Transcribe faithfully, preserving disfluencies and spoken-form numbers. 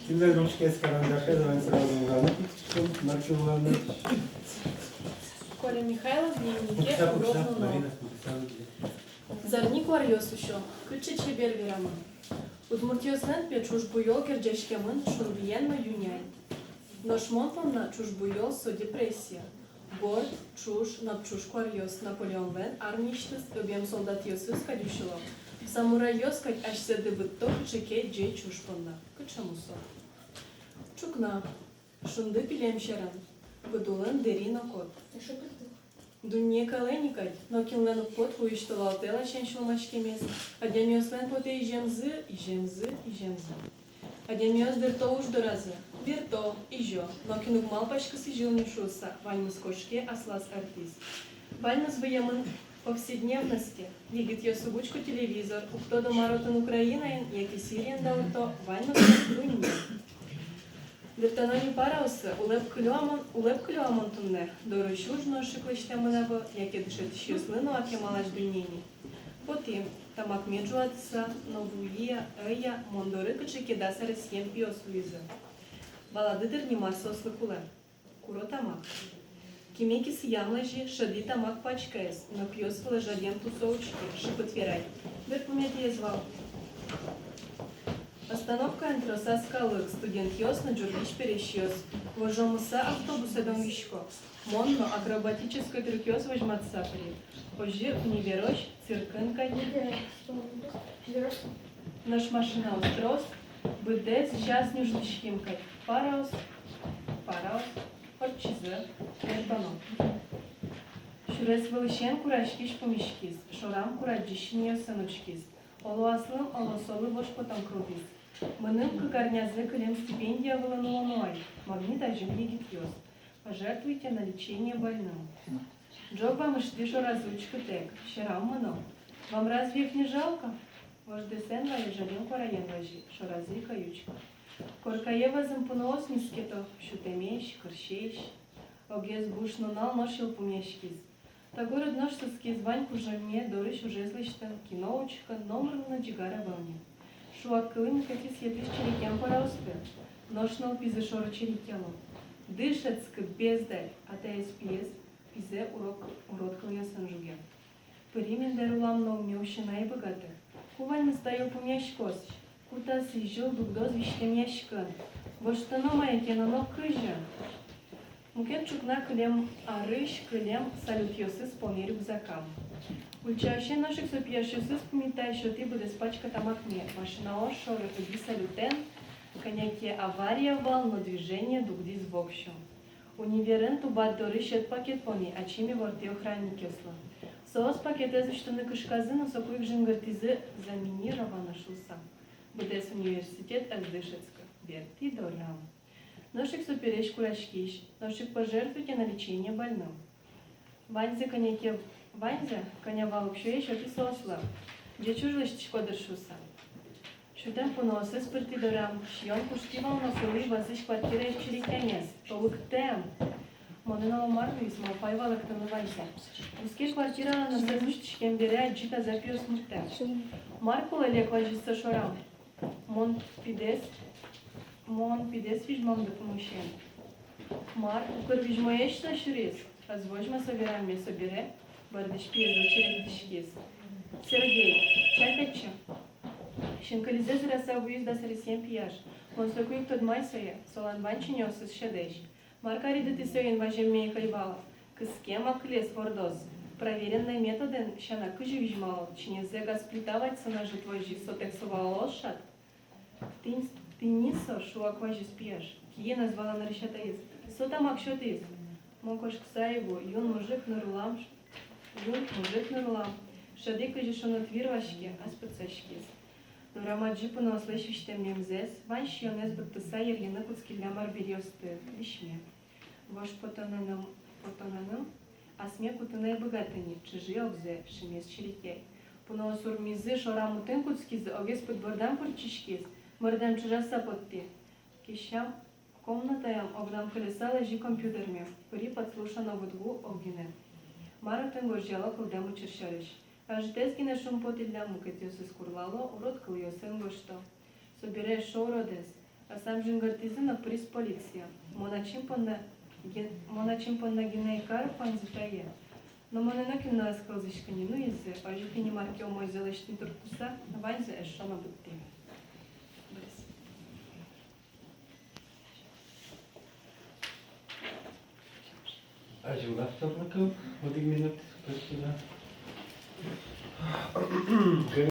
Кин дыр ручкаез, карандашез, вань сразу ужаны кутскиськом, мар ке луоз. Коля Михайлов, дневнике. Пукса, пукса, урок нуно. Марина, пукса. Зарни куаръёс усё, кыӵе чебер верамын. Удмуртъёслэн, пе, ӵуж буёл герӟаськемын шунды но ю нянь. Нош мон понна ӵуж буёл — со депрессия. Горд, ӵуж, нап ӵуж куаръёс Наполеонлэн армиысьтыз ыбем солдатъёсыз кадь усьыло. Самурайёс кадь асьсэды быдто кыӵе ке ӟеч уж понна. Кыӵе мусо. Ӵукна. Шунды пилем сьӧрын. Пыд улын дэри но кот. Дунне калэ ни кадь, нокинлэн уг поты вуись толалтэ ласянь сюлмаськемез. Адямиослэн потэ иземзы, иземзы, иземзы. Адямиос дырто уж доразы. Дырто, изё, нокин уг малпаськы сӥзьыл ни шуыса, ваньмыз кошке аслаз артиз. Ваньмыз выемын повседневносте. Егитъёс уг учко телевизор, уг тодо, мар отын Украинаын яке Сириын даурто, ваньмыз дунне. Дыртоно ни параосы, улэп кылё-а мон, улэп кылё-а мон туннэ, дорысь уж нош ик лэсьтэмын-а вал, яке дышетӥсьёслы но а кемалась дунне ни. Потӥ, тамакме ӝуатыса, но вуи-а, ӧй-а, мон доры кыӵе ке дас аресъем пиос вуизы. Валады дыр ни, мар соослы кулэ. Куро тамак. Киме кисыям лэзи, шӧдӥ тамак пачкаез, но пиос вылэ жадем тусо учке, шыпыт верай: берпуметӥез вал. Остановкаын тросаз калык, студентъёс но ӟургись пересьёс. Вожомыса автобусэ донгисько. Мон но акробатической трюкъёс возьматыса пыри. Озьы универозь циркын кадь. Нош машинаос трос, быдэс час нюжтӥським кадь. Параос, параос ортчизы, дыртоно. Сюрес вылысен кураськись пумиськиз, шорам курадӟись синъёсын учкиз. Оло аслым, оло солы вож потон кылдӥз. Мыным кык арнязэ кылем стипендия вылын улоно ай, Магнит азьын егитъёс. Пожертвуйте на лечение больным. Ӝог вамыштӥ шоразы учкытэк, сьӧрам мыно. Вам разве их не жалко? Вождэс эн вае, жадем куараен вази, шоразы ик ӧй учкы. Коркае вазым пуныос мискето, сютэмесь, кырсесь. Огез буш нунал нош йылпумъяськиз. Та город нош сыскиз, вань кужымме дорысь ужез лэсьтыны, кино учкыны, номырлы но ӟигар ӧвӧл ни. Шуак кылы мукетыз йӧтӥз черекъям параосты. Нош нылпизы шоры черекъяло. Дышетскы, бездарь, атаез пиез, пизэ урод, урод кылъёсын жуге. Пыри миндэр улам но уме усьыны ӧй быгаты. Ку ваньмыз та йылпумъяськоз? Ку та сӥзьыл дугдоз визьтэмъяськыны? Воштоно мае ке но, но кызьы? Мукет ӵукна кылем арысь кылем салютъёсыз понӥ рюкзакам. Ульчаысен нош ик со пияшъёсыз пумита, сётӥ быдэс пачка тамакме. Машинаос шоры ӧди салютэн, кӧня ке авария вал, но движение дугдӥз воксё. Универын тубат доры сьӧд пакет понӥ, ачим ивортӥ охранникъёслы. Соос пакетэз усьтыны кышказы но соку ик жингыртӥзы: «Заминировано» шуыса. Быдэс университет ӧз дышетскы. Бертӥ дорам. Нош ик со пересь кураськись, нош ик: «Пожертвуйте на лечение больным». Ваньзэ кӧня ке, ваньзэ, кӧня вал уксёез, сётӥ соослы. Ӟеч уж лэсьтӥсько дыр шуыса. Сютэм пуныосыз пыртӥ дорам, сиён куштӥ вал но кылӥ вӧзысь квартираысь черекъямез. Толыктэм! Монэ но мар луиз, малпай валэктыны ваньзэ. Бускель квартиралэн ӧсэз усьтӥськем бере адӟи таза пиосмуртэм. Мар кулэ, лек вазиз со шорам. Мон пидэс, мон пидэс визьмамды пумысен. Мар, укыр визьмоесь со сюриз? Ӧз возьма со вераме, собере бӧрдӥсь пиезлы черектӥськиз. Сергей, чапетчы. Синкылизэ зыраса вуиз дас аресъем пияш. Мон соку ик тодмай сое, солэн вань чиньыосыз сьӧдэсь. Мар кариды тӥ соин, ваземме ик ӧй вала. Кыскем акылез вордоз. Проверенной методэн сяна кызьы визьмалод, чиньызэ газ плита вадьсын ӧжыт вози, сотэк со валалоз шат. Тӥни, тӥни со, шуак вазиз пияш. Киын ӧз вала нырысь атаез. Со тамак сётӥз. Мон кошкыса ӧй ву, юн мыжык ныр улам, юн мыжык ныр улам. Шӧдӥ, кызьы шуныт вир ваське, ас пытсаськиз. Дорам адӟи пуныослэсь визьтэммемзэс, вань сиёнэз быдтыса, йырйыны кутскиллям арбериосты, дӥсьме. Вож потонэным, потонэным асме кутыны ӧй быгаты ни, чыжы огзэ, шимес черекъяй. Пуныос урмизы, шорам утын кутскизы, огез пыдбордам куртчиськиз, мырдэм чыжаса поттӥ. Кесям комнатаям огнам кыльыса лэзи компьютерме, пыри «Подслушано в двух» огинэ. Мар отын гожъяло кылдэм учыр сярысь. Ӧжытэз гинэ шумпотӥллям, мукетъёсыз курлало, урод кылъёсын гожто. Собере эшшо уродэз. Аслам жингыртӥзы но пыриз полиция. Мон ачим понна ген-, мон ачим понна гинэ ик каро ваньзэ тае. Но монэ нокин но ӧз кылзӥськы ни, нуизы, озьы тӥни мар ке умойзэ лэсьтыны туртыса, ваньзэ эшшо но быдтӥ. Азьло вторников, одӥг минут, спасибо.